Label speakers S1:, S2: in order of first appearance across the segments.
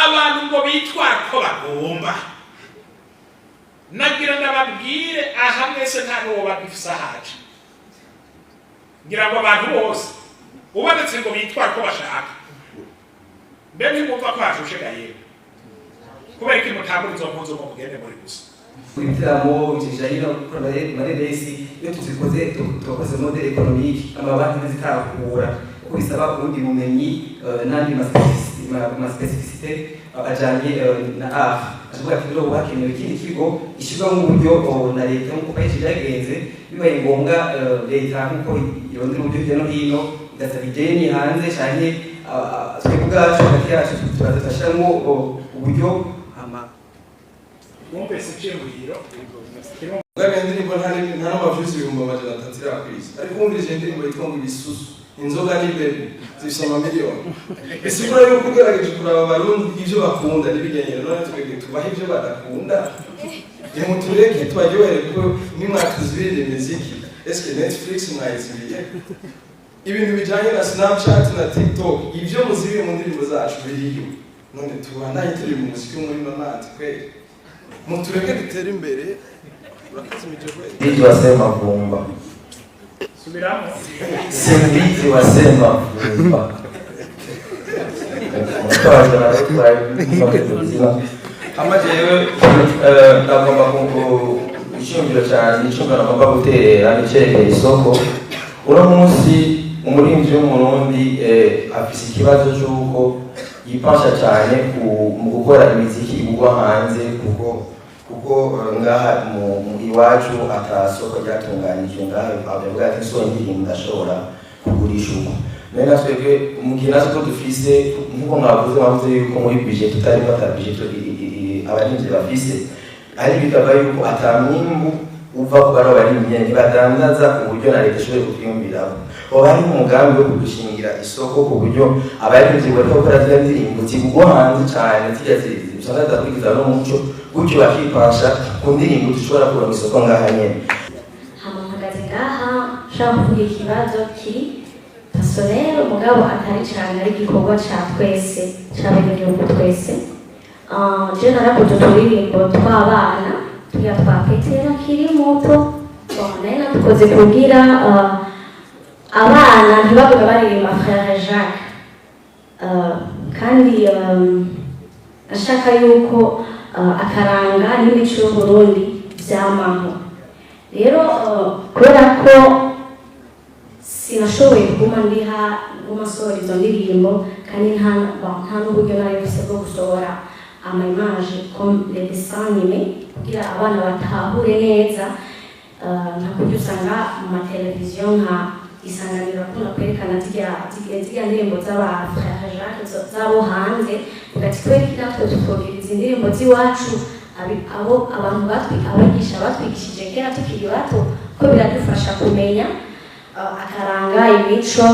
S1: Abantu ngo bitwara ko bagomba. Nagira ndababwire, aha mwese nta n'uwo bagifise ahaje. Ngira ngo abantu bose ubonetse ngo bitware ko bashaka. Mbe ntimwumva ko hashushe ga yewe? Kubera ko mutambura izo mpuzu ngo mugende muri gusa.
S2: Ibitaramo bijanye no gukora amareresi, iyo tuzikoze tubakoze modèle économique, amabanki ntazitahura kuko bisaba ubundi bumenyi n'andi ma spécificité ajanye na art. Ashobora ati rero hakenewe ikindi kigo gishyirwamo uburyo na leta, nk'uko kenshi byagenze. Bibaye ngombwa, leta nk'uko irondera uburyo hirya no hino, igasaba ideni hanze, canke twebwe ubwacu hagati yacu turaza turashiramwo uburyo hama.
S1: Wumvise iciyumviro?
S3: Bwa indirimbo nta n'ama views 300,000 irakwiza, ariko wumvirije indirimbo yitwa ngo "Ibisusu", "Inzoga" ni "Baby", zifise amamiliyoni. Bisigura yuko ugerageje kuraba, Abarundi ivyo bakunda n'ibigenyero. None twebwe tubaha ivyo badakunda? Nimutureke tubaryohere, kuko nimwatuzibirira imiziki, eske Netflix mwayizibiye? Ibintu bijanye na Snapchat na TikTok, ivyo muzibiye mu ndirimbo zacu biriyo. None tubandanye turi mu muziki wo muri nonante kweli? Mutureke dutere imbere. Urakazimije kweli.
S4: Simbizi wa Semavumba.
S1: Subiramo.
S4: Simbizi wa Semavumba. Hama jewe ndagomba icyumviro cyanjye, icyumviro nagomba guterera nicerekeye isoko. Uno munsi umuririmbyi w'Umurundi afise ikibazo cy'uko yipasha cyane mu gukora imiziki igurwa hanze, kuko ngaha mu iwacu atasoko ryatunganijwe. Ngaha avuga ati nsohoye indirimbo ndashobora kugurisha uko. None na twebwe mu gihe natwe ko dufise, nk'uko mwavuze yuko muri budget tutarimo, ata budget abarimvyi bafise, ari bikava yuko ata mwimbu uva ku bano barimvyi, ntibadandaza ku buryo na leta ishoboye kutwiyumviraho. Hoba hariho umugambi wo kudushingira isoko, ku buryo abarimvyi bariko gukora ziriya ndirimbo zigurwa hanze cane, zirya usanga zidakurikiza n'umuco, gutyo bakipasha ku ndirimbo dushobora kuronka isoko ngaha nyene?
S5: Hama mpagaze ngaha nshaka kuvuga ikibazo kiri personnel, mugabo atari cane, ari igikorwa ca twese, c'abenegihugu twese. Je narakoze uturirimbo tw'abana tuya twa Petero akiri muto. Bon, nari natukoze kugira abana ntibavuga baririmba Frère Jacques. Kandi ashaka yuko akaranga n'imico y'Uburundi vyamaho. Rero kubera ko sinashoboye kuguma ndiha, nguma nsohora izo ndirimbo, kandi nta, bon, nta n'uburyo nari mfise bwo gusohora ama image comme les dessins animés kugira abana batahure neza, nka kurya usanga mu mateleviziyo nka Isanganiro akunda kwerekana zirya ndirimbo z'aba Frère Jacques z'abo hanze, ugati kubera iki natwe tutogira izi ndirimbo z'iwacu, abo abantu batwi abigisha batwigishije kera tukiri bato, ko biradufasha kumenya akaranga, imico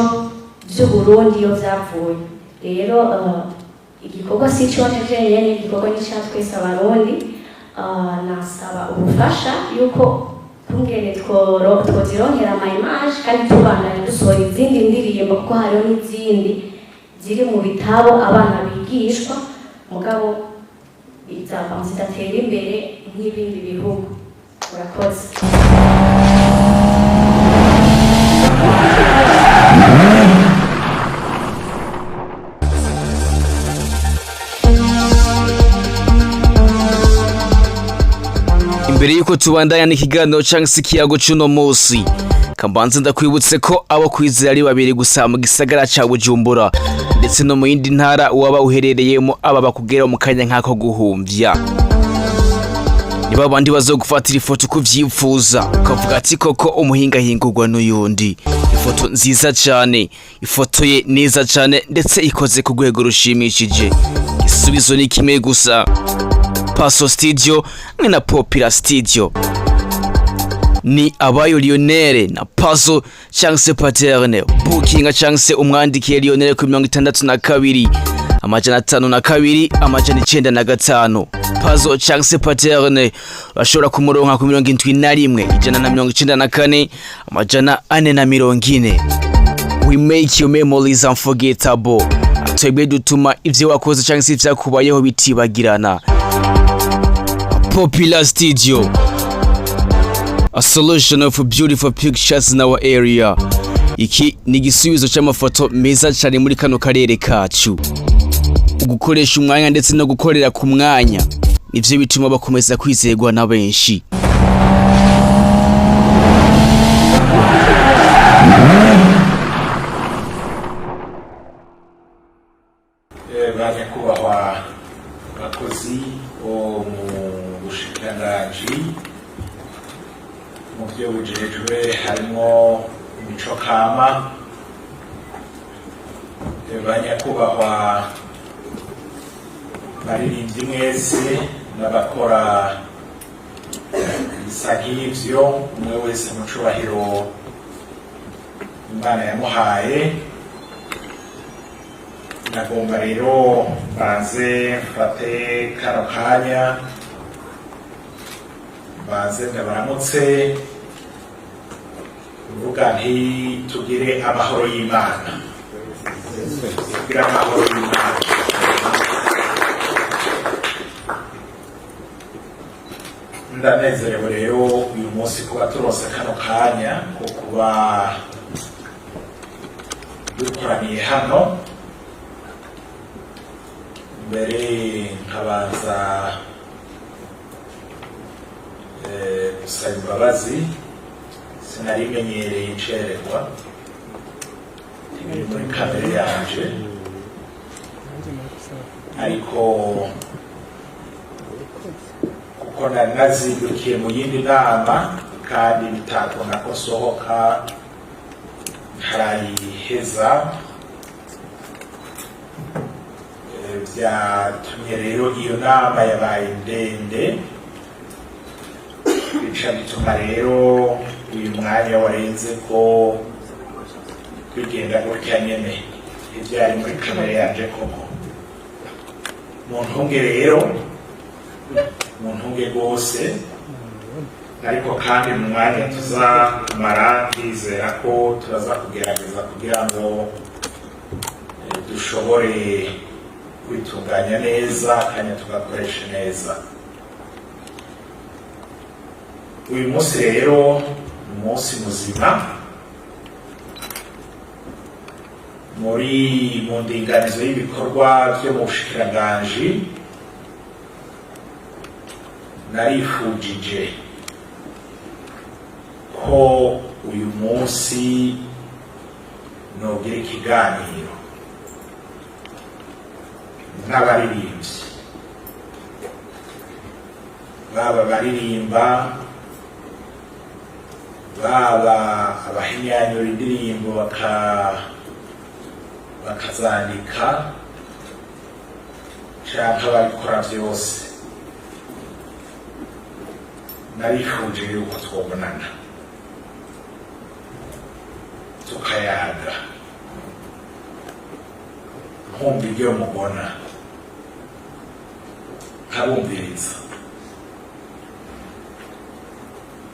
S5: by'Uburundi iyo byavuye. Rero igikorwa si cyo jenyene, igikorwa ni ca twese Abarundi. Nasaba ubufasha yuko kungene tworo twozironkera ama image, kandi tubandanya dusohora izindi ndirimbo, kuko hariho n'izindi ziri mu bitabo abana bigishwa, mugabo izava zidatera imbere nk'ibindi bihugu. Urakoze.
S6: Imbere yuko tubandanya n'ikiganiro cyangwa se ikiyago cy'uno munsi, kambanze ndakwibutse ko abo kwizera ari babiri gusa mu gisagara ca Bujumbura ndetse no mu yindi ntara waba uherereyemo. Aba bakugera mu kanya nk'ako guhumvya, ni babandi bazogufatira ifoto uko uvyifuza, ukavuga ati koko umuhinga ahingurwa n'uyundi. Ifoto nziza cyane, ifoto ye neza cyane, ndetse ikoze ku rwego rushimishije. Igisubizo ni kimwe gusa: Paso Studio hamwe na Popula Studio. Ni Abayo Lionel na Pazo cyangwa se Paterne. Booking cyangwa se umwandikiye Lionel ku 62 502 905. Pazo cyangwa se Paterne bashobora kumuronka ku 71 194 440. We make your memories unforgettable. Twebwe dutuma ivyo wakoze canke se ivyakubayeho bitibagirana. Popular Studio, a solution of beautiful pictures in our area. Iki ni igisubizo c'amafoto meza cane muri kano karere kacu. Ugukoresha umwanya ndetse no gukorera ku mwanya nivyo bituma bakomeza kwizerwa na benshi.
S1: Ba nyakubahwa bakozi bo mu bushikiranganji, mu byo bujejwe harimo imico kama, ba nyakubahwa baririmbyi mwese n'abakora ibisa nk'ivyo, umwe wese mu cubahiro Imana yamuhaye, nagomba rero mbanze mfate kano kanya mbanze ndabaramutse, mvuga nti tugire amahoro y'Imana, tugire amahoro y'Imana. Ndanezerewe rero uyu munsi kuba turonse kano kanya ko kuba dukoraniye hano. Mbere nkabanza gusaba imbabazi, sinarimenyereye incererwa, ntibiri muri kamere yanje, ariko kuko nari nazindukiye mu yindi nama kandi bitakunda ko nsohoka ntarayiheza, byatumye rero iyo nama yabaye ndende, bica bituma rero uyu mwanya warenze ko bigenda gutya nyene. Ivyari muri kamere yanje koko. Mu ntunge rero, mu ntunge rwose, ariko kandi mu mwanya tuzamara ndizera ko turaza kugerageza kugira ngo dushobore kwitunganya neza kandi tugakoresha neza. Uyu munsi rero ni umunsi muzima muri mu ndinganizo y'ibikorwa byo mu bushikiranganji. Narifujije ko uyu munsi nogira ikiganiro n'abaririmbyi, baba baririmba, baba abahinyanyura indirimbo bakazandika, canke ababikora vyose. Narifuje yuko twobonana tukayaga, nkumva ibyo mubona, nkabumviriza.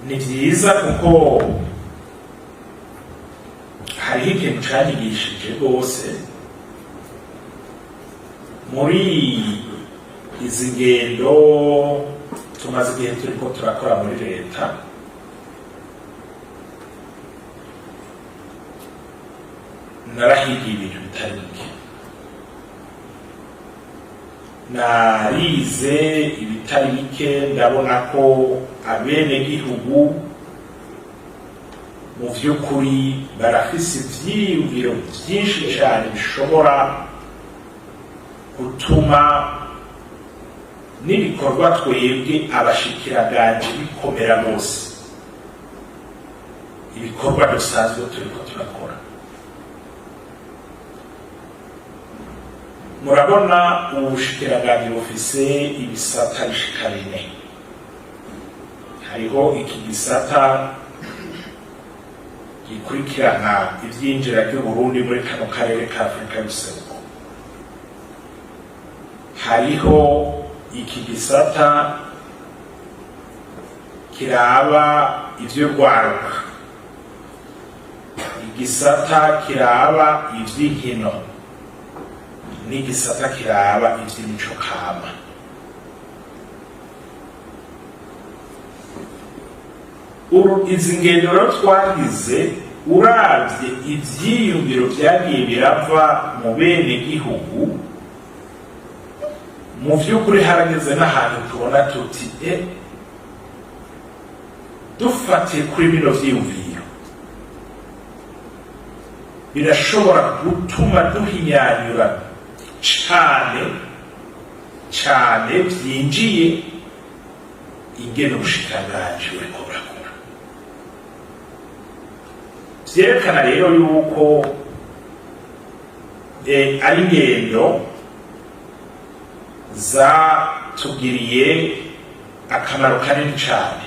S1: Ni vyiza kuko hariho ikintu canyigishije rwose muri izi ngendo tumaze igihe turiko turakora muri leta. Narahigiye ibintu bitari bike, narize ibitari bike, ndabona ko abenegihugu mu vy'ukuri barafise ivyiyumviro vyinshi cane bishobora gutuma n'ibikorwa twebwe abashikiranganje bikomera bose, ibikorwa dusanzwe turiko turakora. Murabona ubushikiranganje bufise ibisata bishika bine. Hariho iki gisata gikurikirana ivyinjira ry'Uburundi muri kano karere ka Afurika y'Ubuseruko, hariho iki gisata kiraba ivy'urwaruka, igisata kiraba ivy'inkino. N'igisata kiraba ivy'imico kama. Izi ngendo rero twagize, uravye ivyiyumviro vyagiye birava mu bene gihugu, mu vy'ukuri harageze n'ahantu tubona tuti: Dufatiye kuri bino vyiyumviro, birashobora gutuma duhinyanyura cane cane vyinjiye ingene ubushikiranganji buriko burakora." Vyerekana rero yuko ari ingendo zatugiriye akamaro kanini cane.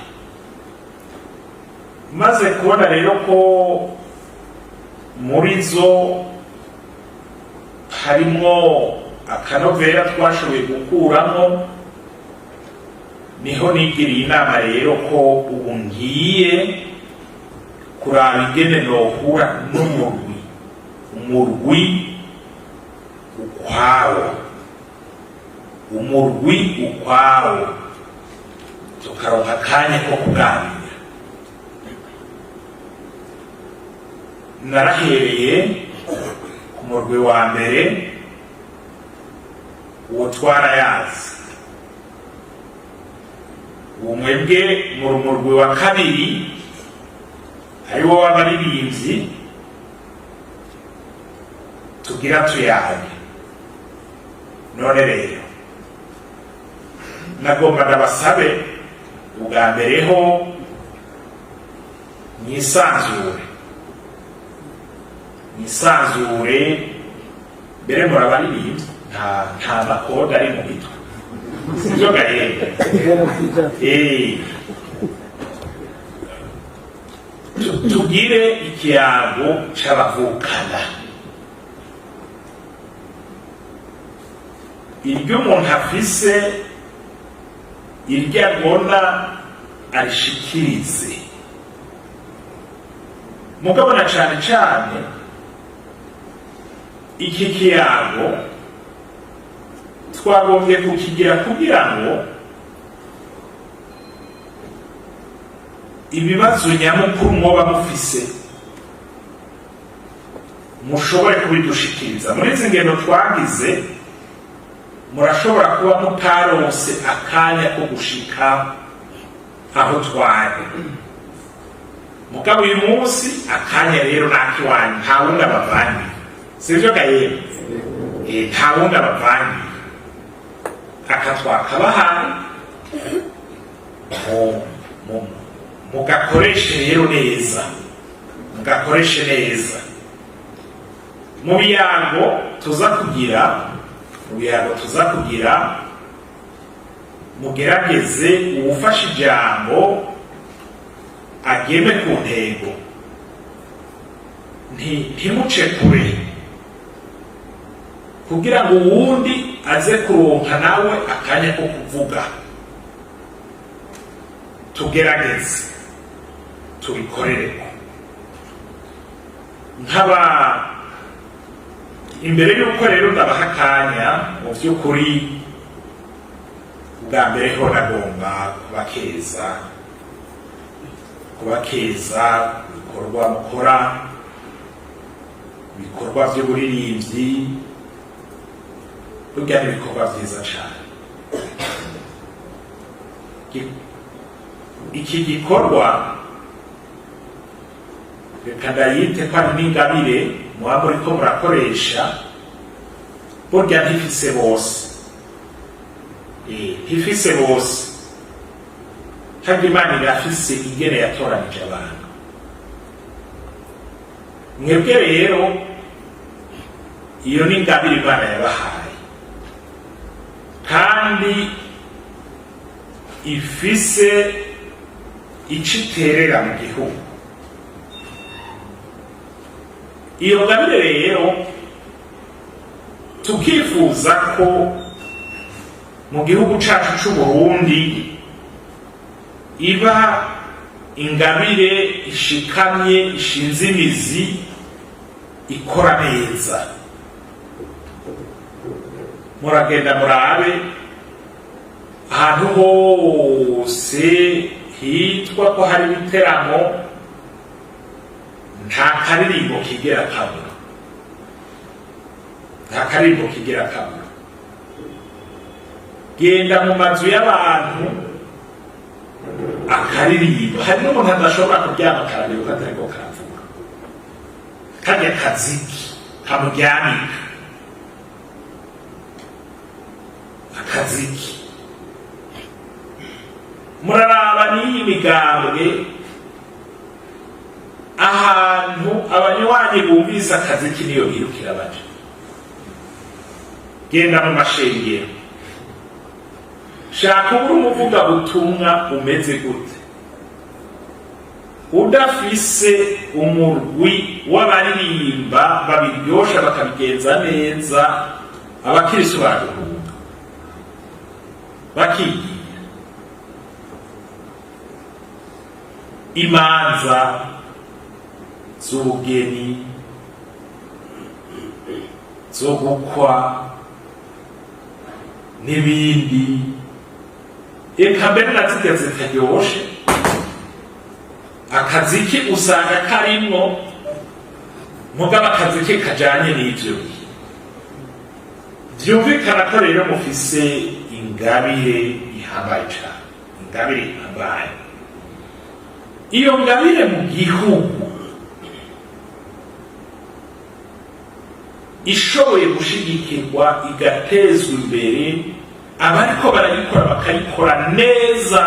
S1: Maze kubona rero ko muri zo harimwo akanovera twashoboye gukuramo, niho nigiriye inama rero ko ubu ngiye kuraba ingene nohura n'umurwi, umurwi ukwawo, umurwi ukwawo, tukaronka akanya ko kuganira. Narahereye ku murwi wa mbere, uwo twarayazi. Uwo mwebwe mu murwi wa kabiri, ariwo w'abaririmbyi, tugira tuyage. None rero nagomba ndabasabe ubwa mbere ho mwisanzure, mwisanzure. Mbere murabaririmbyi, nta makoda ari mu mitwe, sivyo gahembe? Tugire ikiyago c'abavukana. Iryo umuntu afise, iryo agona, arishikirize. Mugabo na cane cane iki kiyago twagombye kukigira kugira ngo ibibazo nyamukuru mwoba mufise mushobore kubidushikiriza. Muri izi ngendo twagize, murashobora kuba mutaronse akanya ko gushika aho twari. Mugabo uyu munsi akanya rero nakiwanyu, nta wundi abavangiye, sivyo gahembe? Nta wundi abavangiye, aka twakabahaye, mugakoreshe rero neza, mugakoreshe neza mu biyago tuza kugira, mu biyago tuza kugira. Mugerageze uwufashe ijambo ageme ku ntego, ntimuce kure, kugira ngo uwundi aze kuronka nawe akanya ko kuvuga. Tugerageze tubikorereko. Nkaba imbere y'uko rero ndabaha akanya, mu by'ukuri bwa mbere ho nagomba kubakeza ibikorwa mukora, ibikorwa by'uburirimbyi. Burya ni ibikorwa byiza cyane. Iki gikorwa, reka ndayite ko ari n'ingabire muba muriko murakoresha. Burya ntifise bose, ntifise bose. Kandi Imana irafise ingene yatoranije abantu. Mwebwe rero iyo ni ingabire Imana yabahaye kandi ifise ico iterera mu gihugu. Iyo ngabire rero tukifuza ko mu gihugu cacu c'Uburundi iba ingabire ishikamye, ishinze imizi, ikora neza. Muragenda murabe ahantu hose hitwa ko hari ibiteramo, nta karirimbo kigera kabura, nta karirimbo kigera kabura. Genda mu mazu y'abantu, akaririmbo. Hari n'umuntu adashobora kuryama akarabira uko atariko karavuga, karya kaziki kamuryamika, akaziki. Muraraba n'iyi migambwe, ahantu abanywanyi bumvise akaziki niyo birukira baja. Genda mu mashengero, shaka ubura umuvugabutumwa umeze gute udafise umurwi w'abaririmba babiryosha bakabigenza neza, abakirisu baraguhunga bakigira imanza z'ubugeni, zo gukwa n'ibindi, eka mbere na zirya zitaryoshe, akaziki usanga karimwo, mugabo akaziki kajanye n'ivyo. Vyumvikana ko rero mufise ingabire ihambaye cane, ingabire ihambaye. Iyo ngabire mu gihugu ishoboye gushigikirwa, igatezwa imbere, abariko barayikora bakayikora neza,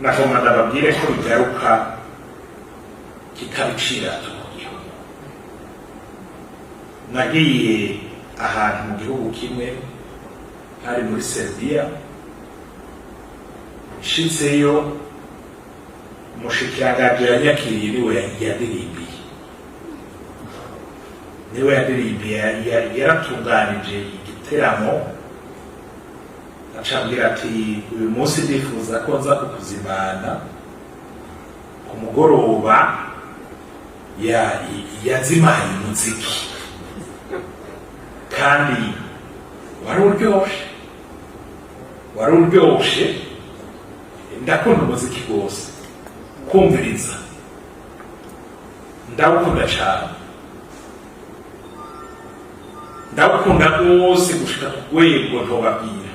S1: nagomba ndababwire ko bigaruka kikabicirato mu gihugu. Nagiye ahantu mu gihugu kimwe, hari muri Serbia. Nshitseyo, umushikiranganji yanyakiriye niwe yandirimbiye, niwe yandirimbiye. Yaratunganije igiteramo, acambwira ati: "Uyu munsi ndifuza ko nza kukuzimana ku mugoroba." Yazimaye umuziki kandi wari uryoshe, wari uryoshe. Ndakunda umuziki rwose, kumviriza ndawukunda cane, ndawukunda rwose gushika ku rwego ntobabwira.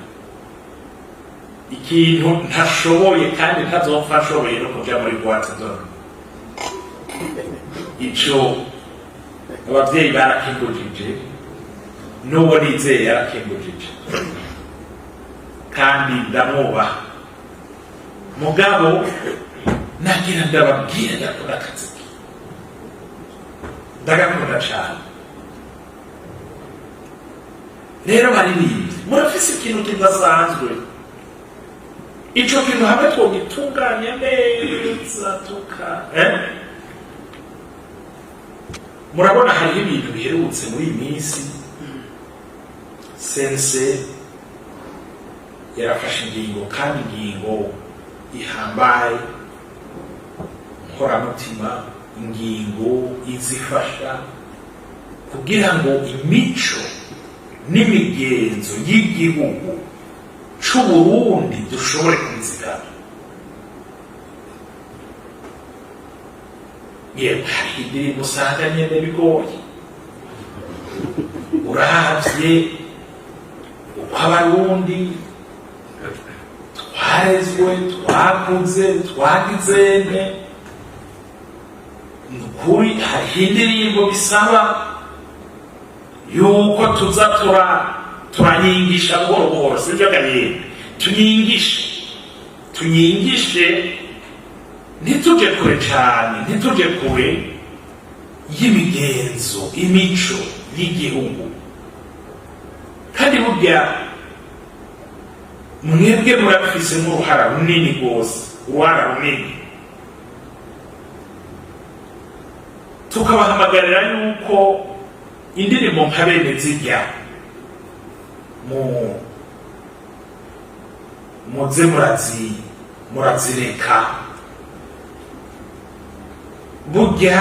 S1: Ikintu ntashoboye kandi ntazopfa nshoboye no kuja muri boîte zone. Ico abavyeyi barakingujije, n'uwo nizeye yarakingujije, kandi ndamwubaha. Mugabo nagira ndababwira, ndakunda akaziki, ndagakunda cane. Rero baririmbye, murafise ikintu kidasanzwe. Ico kintu hamwe twogitunganya neza tuka Murabona hariho ibintu biherutse muri iyi minsi. CNC yarafashe ingingo, kandi ingingo ihambaye, nkoramutima, ingingo izifasha kugira ngo imico n'imigenzo y'igihugu c'Uburundi dushobore kubizigama. Yewe, hariho indirimbo usanga nyene bigoye, uravye uko Abarundi twarezwe, twakuze, twagizene. Ni ukuri hariho indirimbo bisaba yuko tuza turanyingisha buhoro buhoro, sibyo gahera? Tunyingishe, tunyingishe, ntituje kure cane, ntituje kure y'imigenzo, imico y'igihugu. Kandi burya mwebwe murabifisemo uruhara runini rwose, uruhara runini. Tukabahamagarira yuko indirimbo nka bene zijya mu muze murazireka. Burya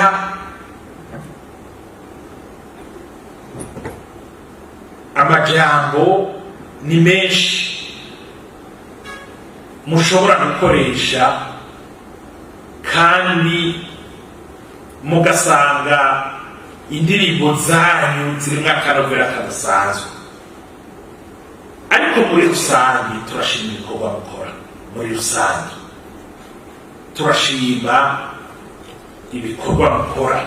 S1: amajambo Amajambo ni menshi mushobora gukoresha, kandi mugasanga indirimbo zanyu zirimo akanovera kadasanzwe. Ariko muri rusange turashima ibikorwa mukora. Muri rusange turashima ibikorwa mukora.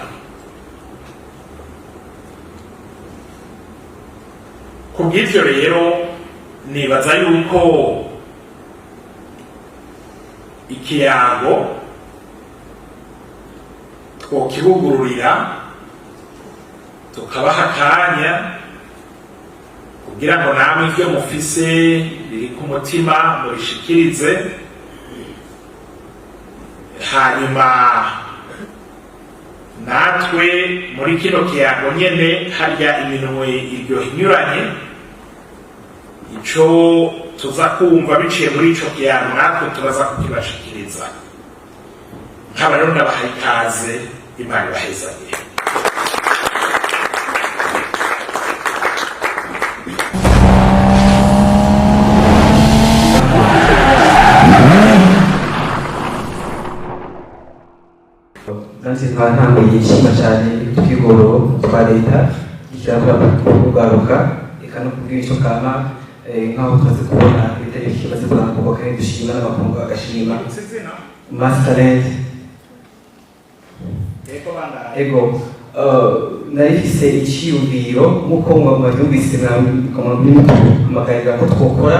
S1: Ku bw'ibyo rero, nibaza yuko ikiyago twokibugururira, tukabaha akanya kugira ngo namwe ibyo mufise biri ku mutima mubishikirize, hanyuma natwe muri kino kiyago nyene harya iminwe iryoha inyuranye. Ico tuza kumva biciye muri ico kiyago, natwe turaza kukibashikiriza. Nkaba rero ndabaha ikaze. Imana ibahezagire.
S2: Nanjye nkaba ntanguye yishima cyane utwigoro twa leta ikirakora kugaruka, eka no kubw'imico kama, nk'aho tumaze kubona ibitari bike bimaze kuramburwa, kandi dushima n'amakungu agashima. Masterland. Ego, nari mfise iciyumviro nk'uko mwabyumvise, mwamuhamagarira ko twokora,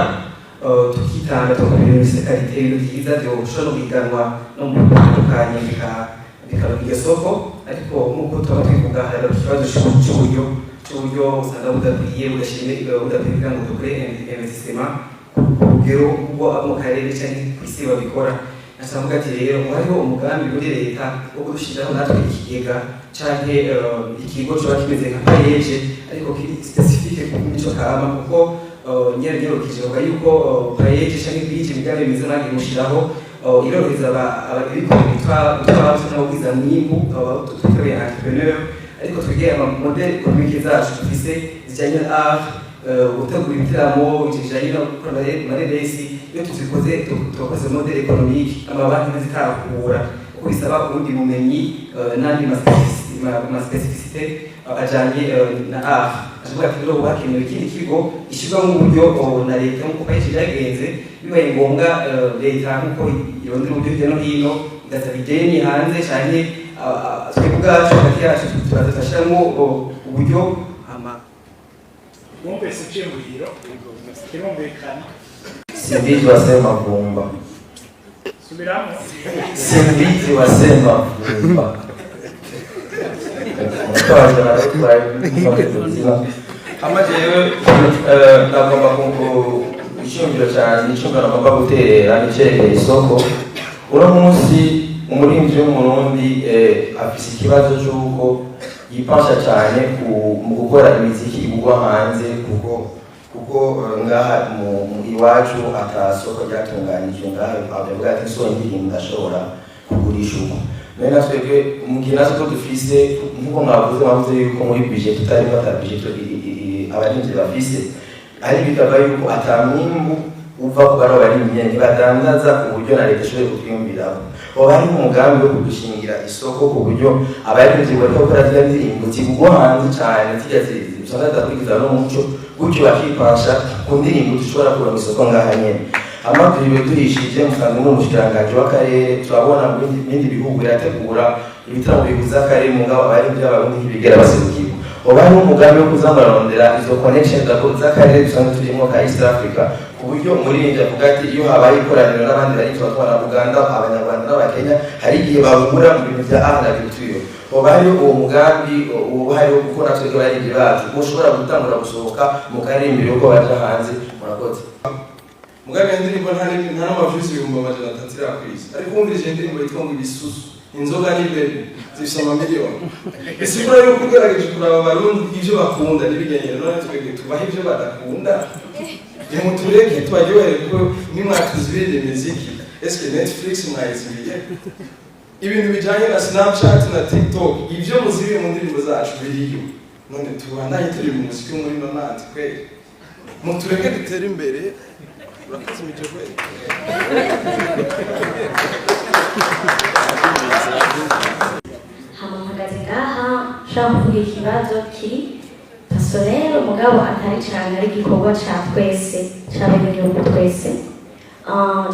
S2: tukitanga, tukora ibintu bifise qualité, ibintu vyiza vyoshobora no guhiganwa no mu bihugu bitandukanye, bikaronka iryo soko. Ariko nk'uko tuba twivuga, hari ikibazo c'uburyo usanga budakwiye, budashimye, budakwiye kugira ngo dukore investissement ku rugero rwo mu karere canke kw'isi babikora. Nacavuga ati rero ngo hariho umugambi muri leta wo kudushyiriraho natwe ikigega canke ikigo coba kimeze nka PAEEJ, ariko kiri spécifique ku mico kama, kuko nyerukije bavuga yuko PAEEJ canke BIJE, imigambi myiza mwagiye mushiraho, irorohereza abikorera utwabo n'abagwiza mwimbu, twitwa entrepreneur. Ariko twegeye ama modèle économique zacu dufise zijanye na art, gutegura ibiteramo bijanye no gukora amareresi, iyo tuzikoze, tugakoze modèle économique, amabanki ntazitahura, kuko bisaba ubundi bumenyi n'andi ma spécificité ajanye na art. Avuga ati rero hakenewe ikindi kigo gishyirwamo uburyo na leta, nk'uko kenshi byagenze. Bibaye ngombwa, leta nk'uko irondera uburyo hirya no hino, igasaba ideni hanze, canke twebwe ubwacu hagati yacu turaza tugashyiramo uburyo hama.
S1: Wumvise iciyumviro, kirumvikana.
S4: Simbizi wa Semavumba.
S1: Subiramo.
S4: Simbizi wa Semavumba. Hama jewe nagomba icyumviro cyanjye, icyumviro nagomba guterera nicerekeye isoko. Uno munsi umuririmbyi w'Umurundi afise ikibazo c'uko yipansha cyane mu gukora imiziki igurwa hanze, kuko ngaha mu iwacu ata soko ryatunganijwe. Ngaha avuga ati so indirimbo ndashobora kugurisha uko. None natwebwe mu gihe natwe ko dufise, nk'uko mwavuze yuko muri budget tutarimo, ata budget abarimvyi bafise, ariko bikava yuko ata mwimbu uva ku bano barimvyi, ntibadandaza ku buryo na leta ishoboye kutwiyumviraho. Hoba hariho umugambi wo kudushingira isoko ku buryo abarimvyi bariko gukora ziriya ndirimbo zigurwa hanze cane, zirya usanga zidakurikiza n'umuco, gutyo bakipansha ku ndirimbo dushobora kuronka isoko ngaha nyene. Amavuriro duhishije, musanzwe muri umushikiranganji w'akarere, turabona mu bindi bihugu birategura ibitaramo bihuza akarere, mugabo abarimvyi b'Abarundi ntibigera baserukirwa. Hoba hariho umugambi wo kuza murarondera izo connection z'akarere dusanzwe turimo ka East Africa, ku buryo umuririmbyi avuga ati iyo habaye ikoraniro n'abandi bari tuba Uganda, Abanyarwanda n'Abakenya, hari igihe bahura mu bintu bya art na culture. Hoba hariho uwo mugambi uba hariho, kuko natwe abaririmbyi bacu boshobora gutangura gusohoka mu karere imbere yuko baja hanze? Murakoze.
S3: Mugabe iyo ndirimbo nta n'ama views 300,000 irakwiza, ariko wumvirije indirimbo yitwa ngo Ibisusu, inzoga ni baby, zifise amamiliyoni. Bisigura yuko ugerageje kuraba Abarundi ivyo bakunda n'ibigenyero. None twebwe tubaha ivyo badakunda? Nimutureke tubaryohere, kuko nimwatuzibirira imiziki, eske Netflix mwayizibiye? Ibintu bijanye na Snapchat na TikTok, ivyo muzibiye mu ndirimbo zacu biriyo. None tubandanye turi mu muziki wo muri nonante kweli? Mutureke dutere imbere. Urakazimije kweli.
S5: Hama mpagaze ngaha nshaka kuvuga ikibazo kiri personnel, mugabo atari cane, ari igikorwa ca twese, c'abenegihugu twese.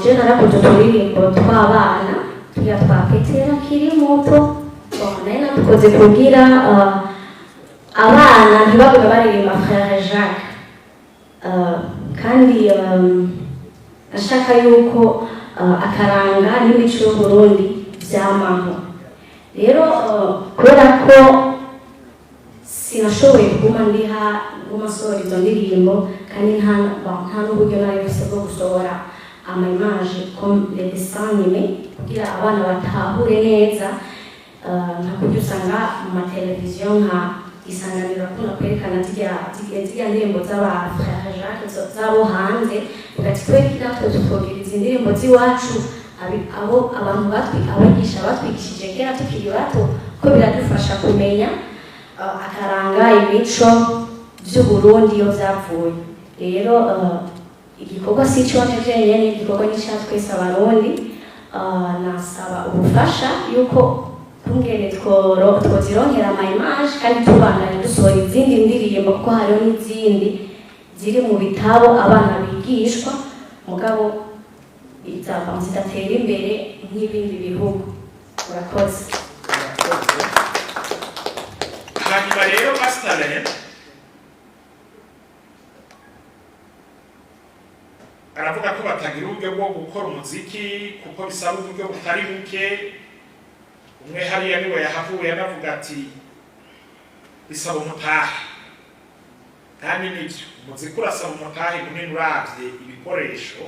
S5: Je narakoze uturirimbo tw'abana tugira twa Petero akiri muto. Bon, nari nadukoze kugira abana ntibagume baririmba Frère Jacques. Kandi nashaka yuko akaranga n'imico y'Uburundi vyamaho. Rero kubera ko sinashoboye kuguma ndiha nguma nsohora izo ndirimbo, kandi nta bon, nta n'uburyo nari mfise bwo gusohora ama image comme les dessins animés kugira abana batahure neza, nka kurya usanga mu mateleviziyo nka Isanganiro akunda kwerekana zirya ndirimbo z'aba Frère Jacques z'abo hanze, ugati kubera iki natwe tutogira izi ndirimbo z'iwacu, abo abantu batwi abigisha batwigishije kera tukiri bato, ko biradufasha kumenya akaranga, imico vy'Uburundi iyo vyavuye. Rero igikorwa si ico jenyene, igikorwa ni ica twese Abarundi. Nasaba ubufasha yuko kungene twozironkera ama image, kandi tubandanya dusohora izindi ndirimbo, kuko hariho n'izindi ziri mu bitabo abana bigishwa, mugabo izava zidatera imbere nk'ibindi bihugu. Urakoze.
S1: Hanyuma rero Masterland aravuga ko batagira uburyo bwo gukora umuziki kuko bisaba uburyo butari buke. Umwe hariya niwe yahavuye anavuga ati bisaba umutahe, kandi nibyo, umuziki urasaba umutahe munini. Uravye ibikoresho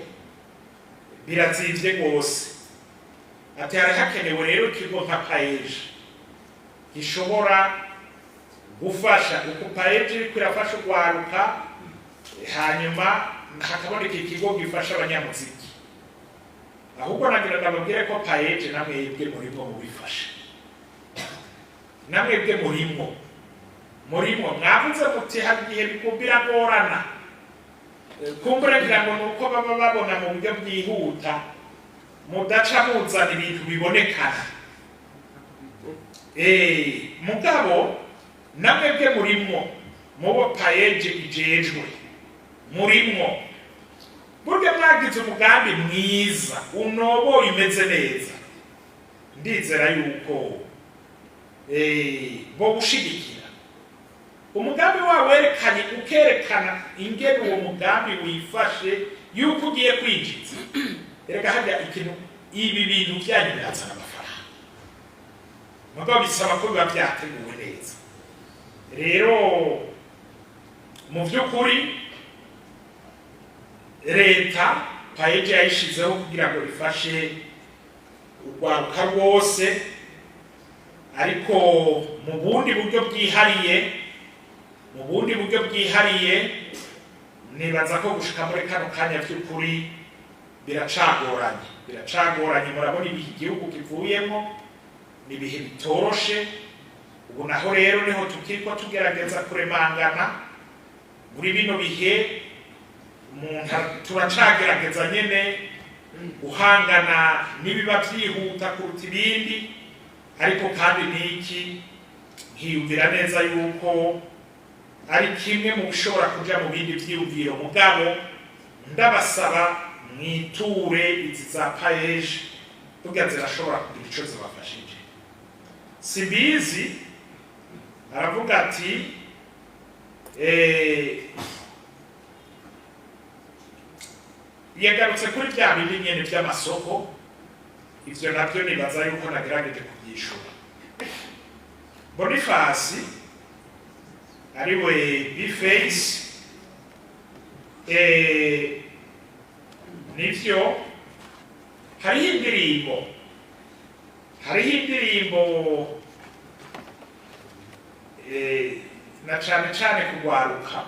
S1: birazimvye rwose. Ati hari hakenewe rero ikigo nka PAEEJ gishobora gufasha, uko PAEEJ iriko irafasha urwaruka, hanyuma hakaboneka ikigo gifasha abanyamuziki. Ahubwo nagira ndababwire ko PAEEJ namwebwe murimwo mubifasha, namwebwe murimwo. Mwavuze muti hari igihe biragorana. Kumbura ngira ngo ni uko baba babona mu buryo bwihuta, mudaca muzana ibintu bibonekana. Mugabo namwebwe murimwo mubo PAEEJ ijejwe, murimwo. Burya mwagize umugambi mwiza unoboye, umeze neza, ndizera yuko bo gushigikira umugambi wawe werekanye, ukerekana ingene uwo mugambi wifashe, yuko ugiye kwinjiza. Erega harya ikintu, ibi bintu byanyu birazana amafaranga, mugabo bisaba ko biba byateguwe neza. Rero mu by'ukuri leta PAEEJ yayishizeho kugira ngo ifashe urwaruka rwose, ariko mu bundi buryo bwihariye, mu bundi buryo bwihariye, nibaza ko gushika muri kano kanya by'ukuri biracagoranye, biracagoranye. Murabona ibihe igihugu kivuyemo, ni ibihe bitoroshe. Ubu naho rero niho tukiriko tugerageza kuremangana muri bino bihe. Umuntu turacagerageza nyene guhangana n'ibiba vyihuta kuruta ibindi, ariko kandi niki nkiyumvira neza yuko ari kimwe mu bishobora kuja mu bindi vyiyumviro. Mugabo ndabasaba mwiture izi za PAEEJ, burya zirashobora kugira ico zibafashije. Simbizi aravuga ati yagarutse kuri bya bindi nyene vy'amasoko. Ivyo navyo nibaza yuko nagerageje kuvyishura. Bonifasi ariwe Bface, nivyo, hariho indirimbo na cane cane kugwaruka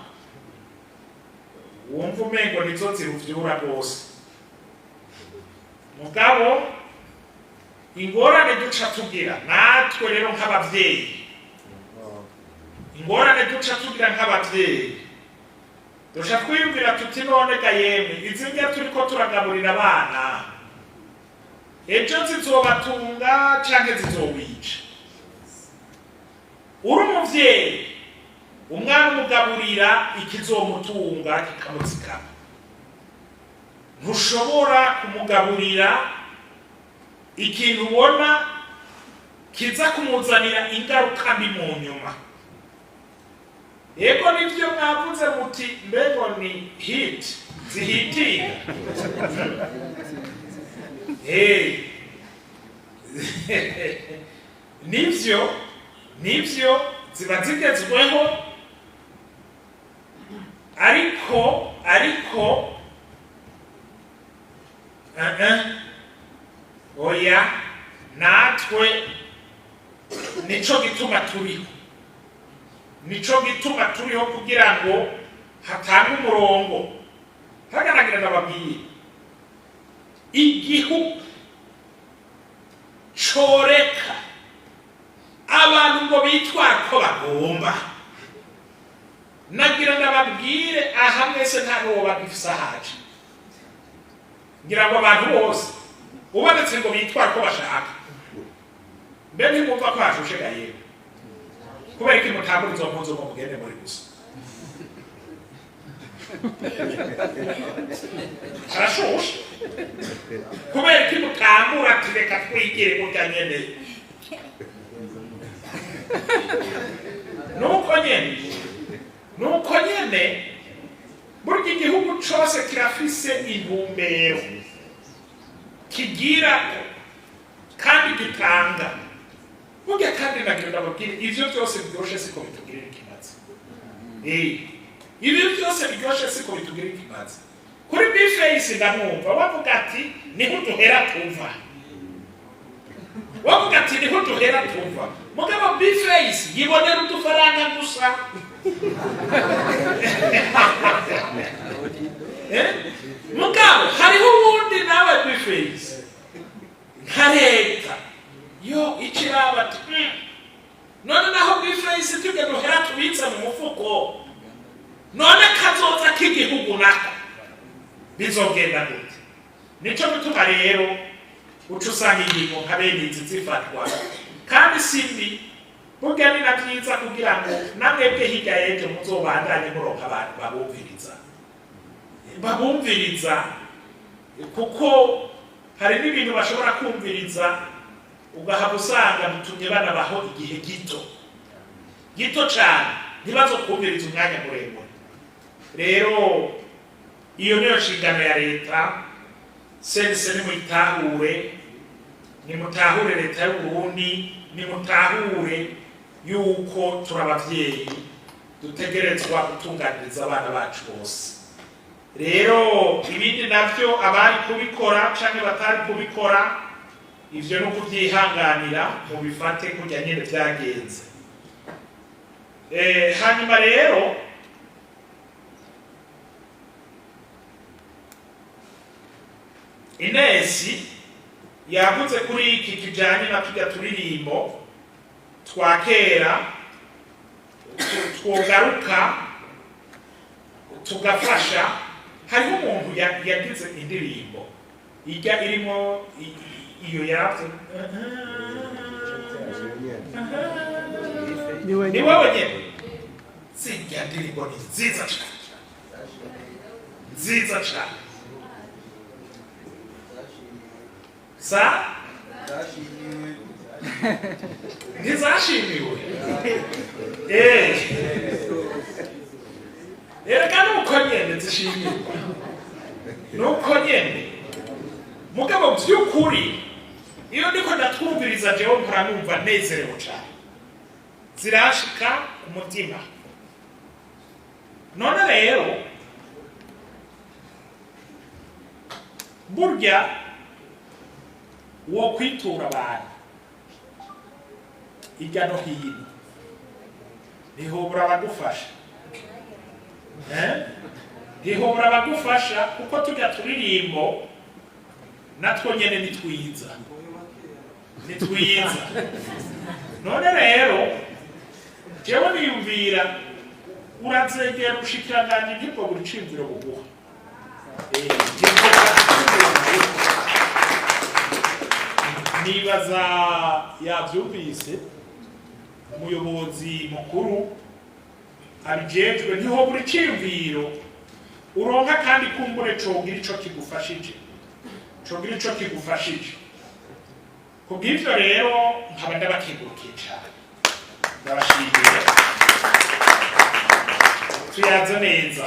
S1: wumva umengo nizo ziruvyura rwose. Mugabo ingorane duca tugira natwe rero nk'abavyeyi, ingorane duca tugira nk'abavyeyi, Duca twiyumvira tuti: none ga yemwe, izi ndya turiko turagaburira abana, ejo zizobatunga canke zizobica? Uri umuvyeyi, umwana umugaburira ikizomutunga kikamuzikama. Ntushobora kumugaburira ikintu ubona kiza kumuzanira ingaruka mbi mu nyuma. Yego, nivyo mwavuze muti mbego ni hit zihitinga. Hey. Nivyo, ziba zigezweho, ariko oya, natwe nico gituma turiho, nico gituma turiho kugira ngo hatange umurongo. Hagaragira, ndababwiye, igihugu coreka abantu ngo bitwara ko bagomba, nagira ndababwire, aha mwese nta n'uwo bagifise ahaje. Ngira ngo abantu bose ubonetse ngo bitwara ko bashaka. Mbe ntimwumva ko hashushe ga yewe? Kubera iki mutambura izo mpuzu ngo mugende muri gusa? Harashushe. Kubera iki mutambura ati reka twigire burya nyene? Nuko nyene, nuko nyene, burya igihugu cose kirafise intumbero kigira kandi gitanga. Burya kandi nagira ndababwire, ivyo byose biryoshe siko bitugirira ikimazi. Ibyo byose biryoshe siko bitugirira ikimazi. Kuri B-Face ndamwumva bavuga ati niho duhera tuva, bavuga ati niho duhera tuva. Mugabo B-Face yibonera udufaranga gusa. Mugabo hariho uwundi nawe B-Face nka leta yo ikiraba ati none naho B-Face tujya duhera tubitse mu mufuko, none kazoza k'igihugu nako bizogenda gute? Nico gituma rero uca usanga ingingo nka bene izi zifatwa, kandi si mbi. Burya ni na byiza kugira ngo namwebwe hirya y'ejo muzobandanye muronka abantu babumviriza, babumviriza, kuko hari n'ibintu bashobora kumviriza ugahava usanga bitumye banabaho igihe gito gito cane, ntibazokumviriza umwanya muremure. Rero iyo niyo nshingano ya leta. Sense nimuyitahure, nimutahure leta y'Uburundi, nimutahure yuko turi abavyeyi dutegerezwa gutunganiriza abana bacu bose. Rero ibindi navyo, abari kubikora canke batari kubikora, ivyo no kuvyihanganira, mubifate kurya nyene vyagenze. Hanyuma rero Inesi yavuze kuri iki kijanye na turya turirimbo twa kera twogaruka tugafasha. Hariho umuntu yagize indirimbo ijya irimo iyo yaravye ni wewe nyene. Zirya ndirimbo ni nziza cane, nziza cane. Sa ntizashimiwe. Erega nuko nyene zishimirwa, nuko nyene. Mugabo vy'ukuri iyo ndiko ndatwumviriza jewe mpora numva nezerewe cane, zirashika ku mutima. None rero burya wo kwitura abantu hirya no hino ntihobora abagufasha, ntihobora abagufasha, kuko tujya turirimbo natwo nyene ni twiza, ni twiza. None rero jewe niyumvira Urazegera ubushikiranganji, ntibwo buri ciyumviro buguha. Ntibwo buri ciyumviro buguha. Nibaza yavyumvise umuyobozi mukuru abijejwe. Ntiho buri ciyumviro uronka, kandi kumbure cogira ico kigufashije, cogira ico kigufashije. Kubw'ivyo rero nkaba ndabakengurukiye cane, ndabashimiye, tuyaze neza.